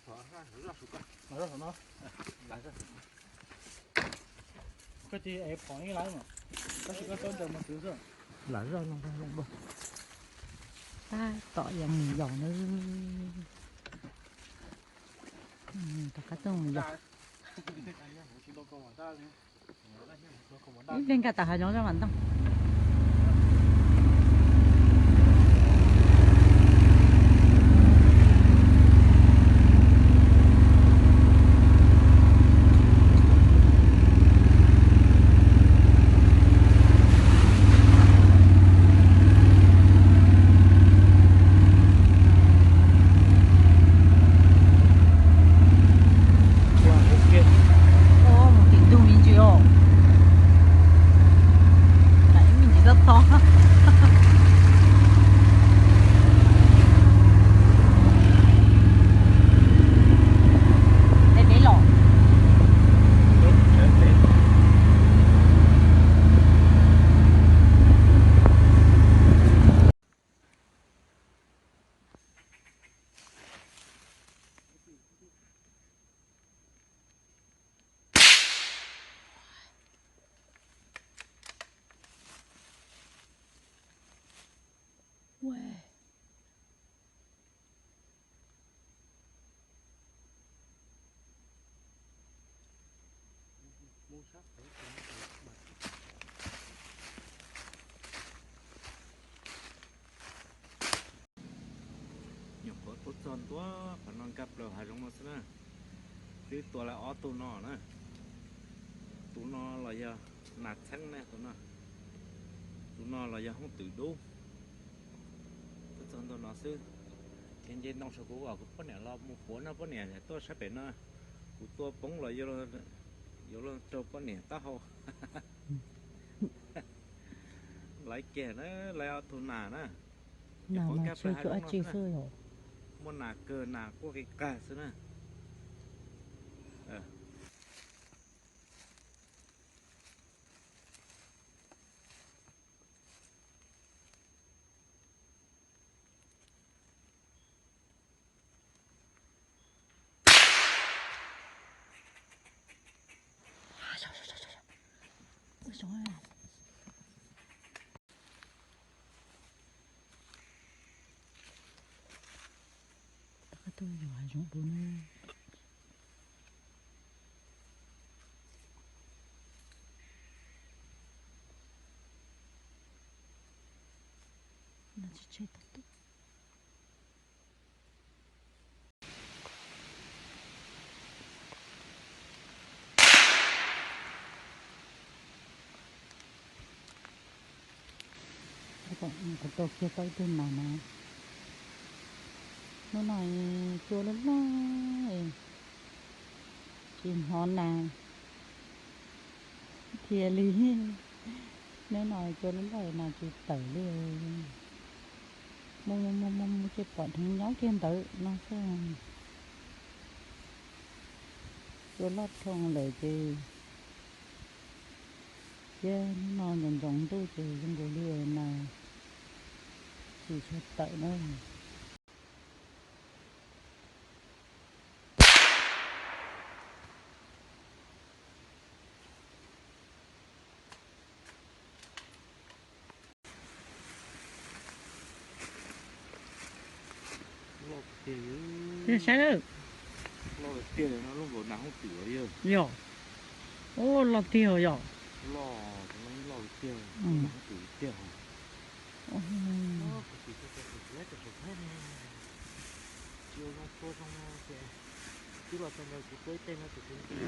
Koj cia li ev phom ib lab mas, tab sis koj txhob ncaws mus twv xwb. Lam zoj no, tab tom yuav mus yos na. Rov qab tuaj mus yos. Ib pliag nkag tawm hav zoov zoj mam ntog. Ua, mus tim ntug me ntsis os. Ib me ntsis tob tob. Deb deb los. Nyuam qhuav tuaj txog ntua qhov no nkag plaws hav zoov no xwb na. Twb tua lawm ob tug no na. Tus no los yog nas txheeb na, tus no, tus no los yog hooj twm dub. Tuaj txog ntua no xwb, ces nce ntoo saum kuv kom kuv poj niam los mus puav no, poj niam tuaj sab pem no, kuv tua poob los yuav luag raug poj niam taub hau. Laiv kiag na, laiv ob tug nas na. Nas mas tsis tshua dab tsi xwb os. Muaj nas kawg, nas quaj qis qag xwb na. Rov qab tuaj yos hav zoov dua na. No tsis tseg tau tuaj. Kuv tua kiag tau ib tug nas na. Hnub no cua loj loj, tsis hnov nas thiaj li. Hnub no cua loj loj nas tsis tawm li. Mus mus mus mus ces pom dheev nyob kiag ntawd no xwb. Cua loj dhau lawm ces thiab hnub no ntsoov ntsoov ntuj ces zoo nkaus li nas tsis tshua tawm na. Saib, loj tiag, lub nkaus nas hooj twm yog. Ub, loj tiag yog. Loj tiag. Tsis zoo tua zoo ces twb los txog ntawd kuv tua ib teg no ces kuv ntxiv.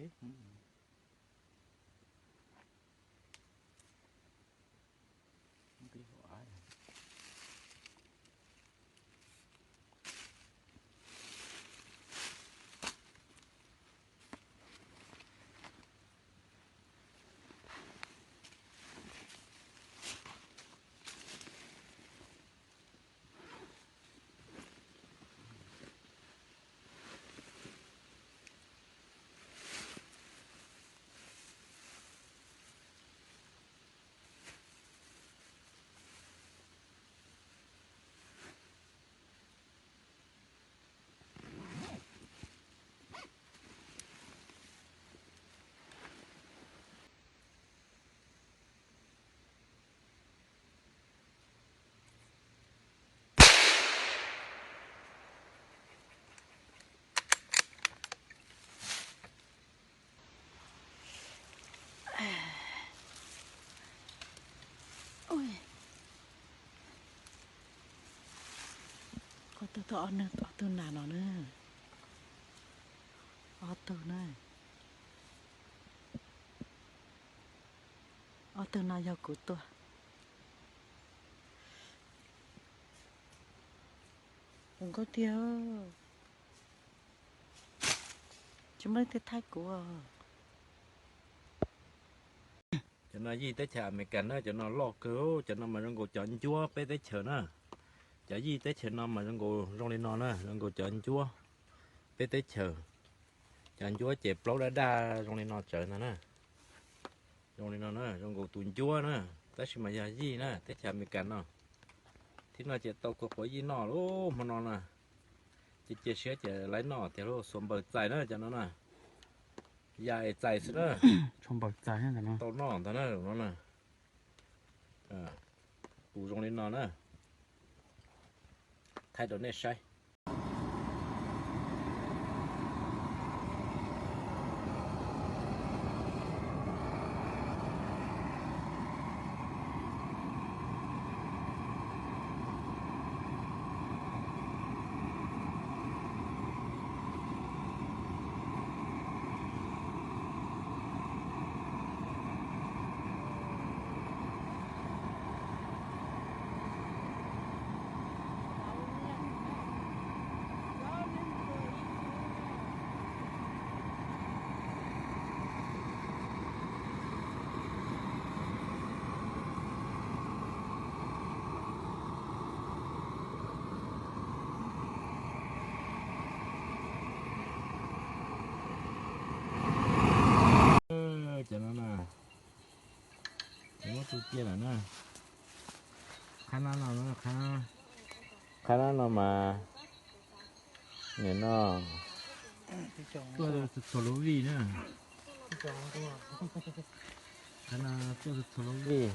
Ob tug, ob tug nas no na. Ob tug na. Ob tug no yog kuv tua. Zoo nkauj tiag. Tsis muaj leej twg thaij kuv. Cov no yij teb chaws Amelikas na, cov no loj kawg, cov no mas zoo nkaus cov ncuab peb teb chaws na. Cov yij teb chaws no mas zoo nkaus zoo li no na, zoo nkaus cov ncuab peb teb chaws. Cov ncuab ces plaub daj daj zoo li no tsawv ntag na. Zoo li no na, zoo nkaus tus ncuab na, tab sis mas yog yij na, teb chaws Amelikas no. Thib no ces tau kua quav yij noj lub hmo no na. Ces cia siab ces laiv noj tiag lauj, xuas npaws txais na cov no na. Ya es txais xwb na. Tau noj ntag na, no na. Tus zoo li no na. Thaij rau nej saib. Cov no na, muab tu cia lawm na. Qhab nab no, qhab nab no mas nim no tuaj txhua lub vij na. Qhab no tuaj txhua lub vij.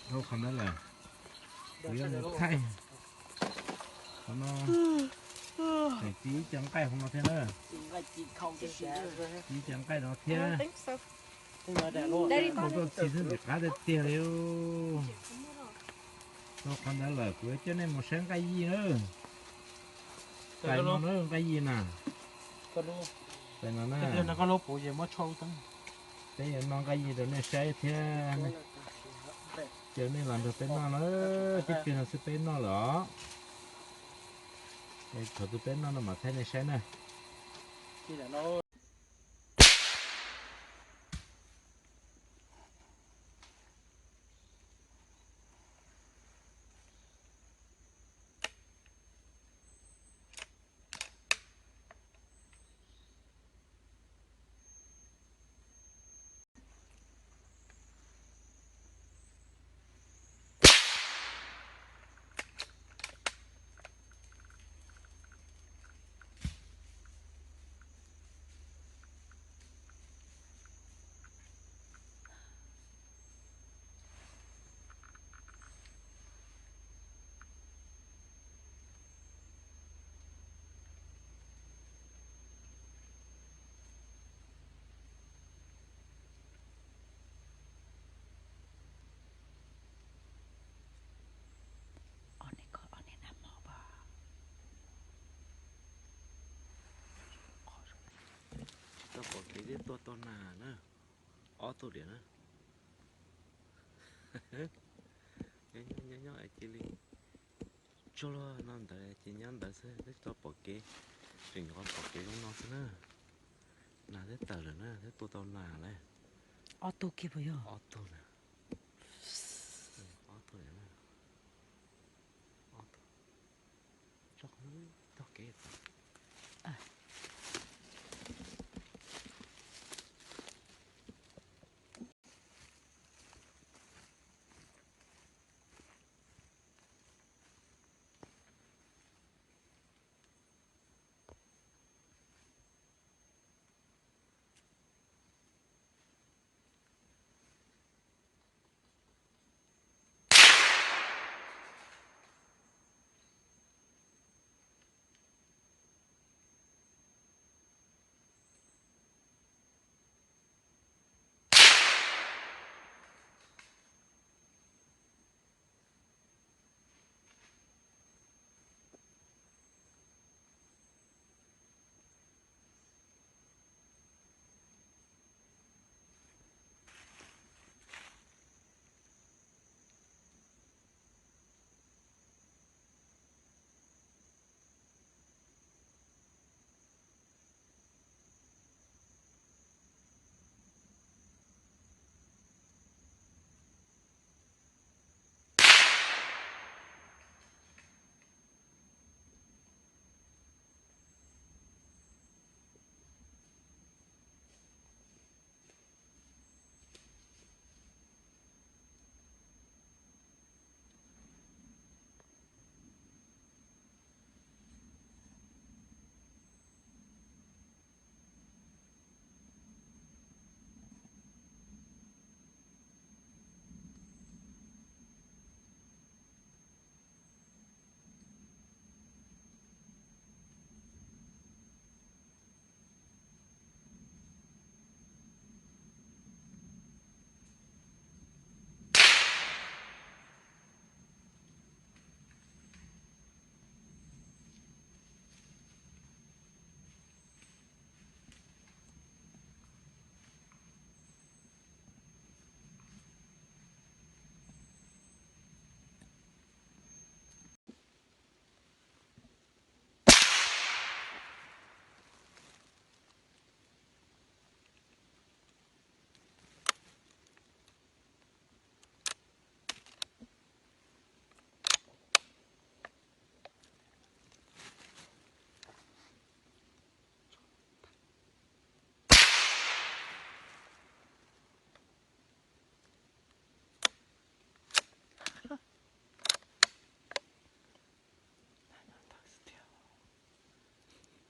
Dhau qhov ntawd lawm, kuv yuav mus thaij qhov no. Tseem txiv ib co nqaij hauv no thiab na. Txiv ib co nqaij no thiab. Mus tuaj txiv xwb ntxim qab tiag tiag li. Dhau qhov ntawd lawm kuv yuav coj nej mus saib nqaij yij na. Tais no na, nqaij yij na. Tais no na. Peb yuav noj nqaij yij rau nej saib thiab. Caw nej los nrog peb noj na, tib pliag no xwb peb noj lawm os. Thaum twg peb noj no mam thaij nej saib na. Pom kev twb tua tau nas na, ob tug diam na. Nyob nyob nyob es cia li tsuag luag no ntawd ces nyob ntawd xwb, twb tsis tau pom kev, tseem nyuam qhuav pom kev zoo no xwb na. Nas twb tawm lawm na, twb tua tau nas lawm. Ob tug kiag puas yog? Ob tug na. Ob tug na. Ob tug. Tso qhov tog kev.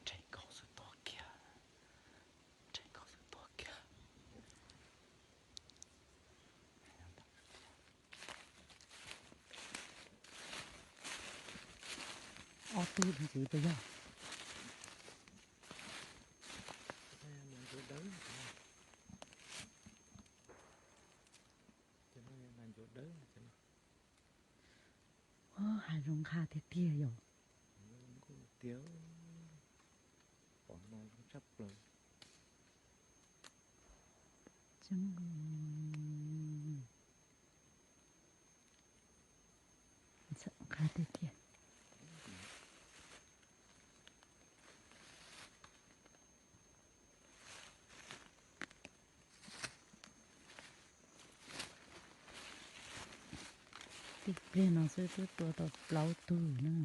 Ntshai nkauj xwb tuag kiag, ntshai nkauj xwb tuag kiag. Ob tug ntxiv puas yog? Nas ncuav dawb, nas ncuav dawb. Hav zoov qha tiag tiag yom. Tiag, pom no zoo tshaj plaws. Ntxham qha tiag tiag. Tib pliag no xwb twb tua tau plaub tug na.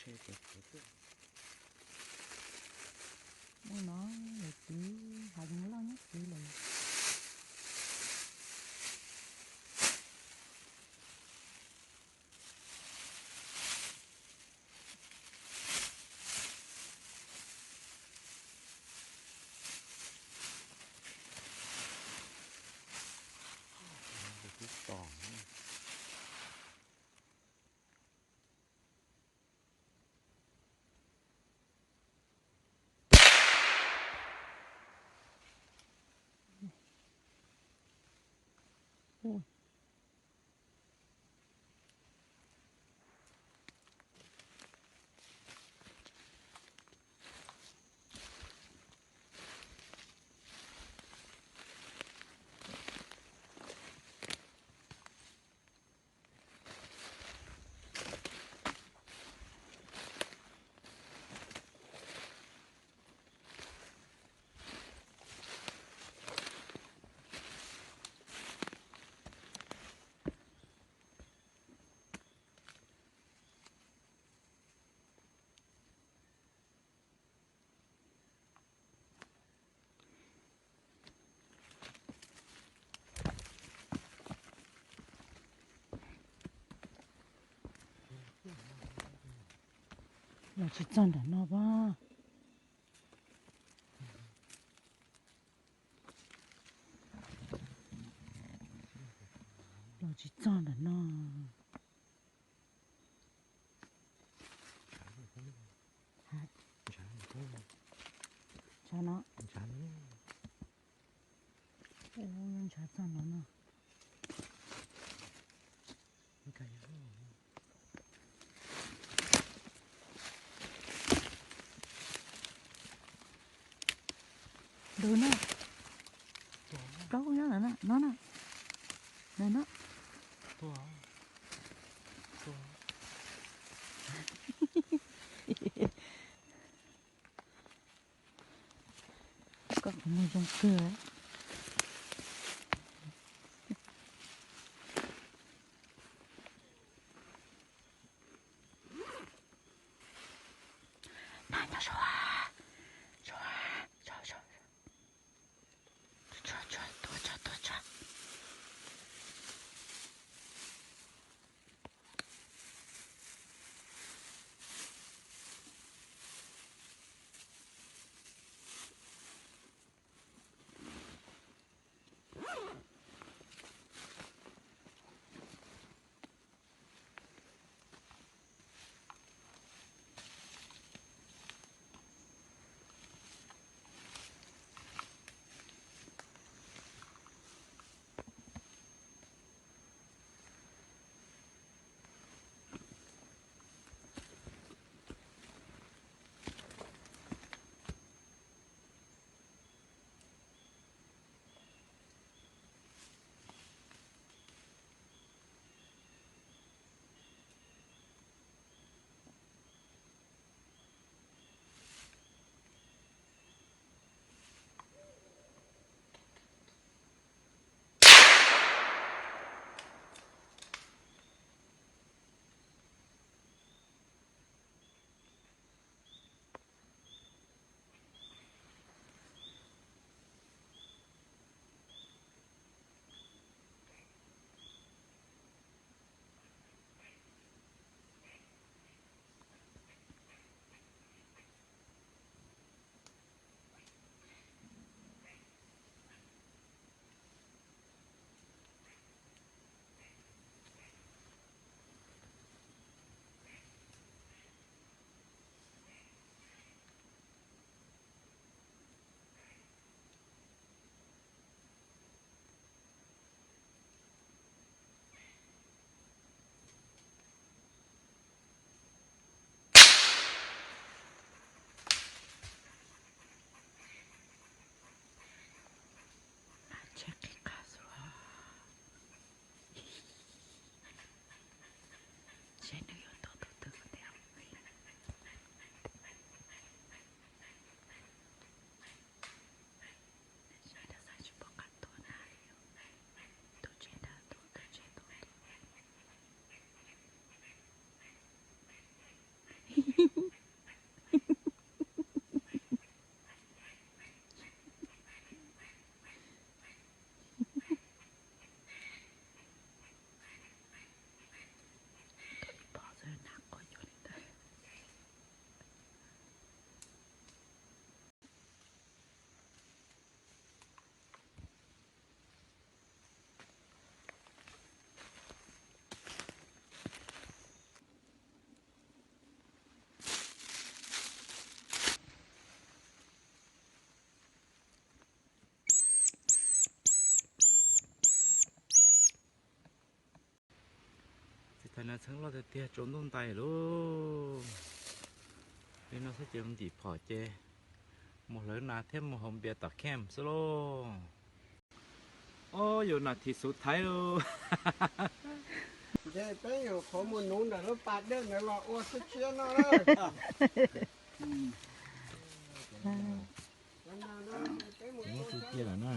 Tsheb ces kuv twb Ui. Los tsis txog nram no pab. Los tsis txog nram no. Ntshav no. Ntshav txog no no. Ntawd na. Plaub nyob ntawd na, no na. Ntawd na. Koj qhov muag zoo kawg. Nag nyob sua, sua, sua, sua, sua, tua tso, tua tso. Ntxhee loj tiag tiag, tsaus ntuj ntais lauj. Li no xwb ces ntim phom ces mus hlawv nas thiab mus haus npias tom camp xwb lauj. Ob, yus nas thim xuv thaiv lauj. Ces peb yuav qhuav mus nuv ntawm lub pas dej ntawd los ua tshiab tshiab noj lawm. Mus cia lawm na.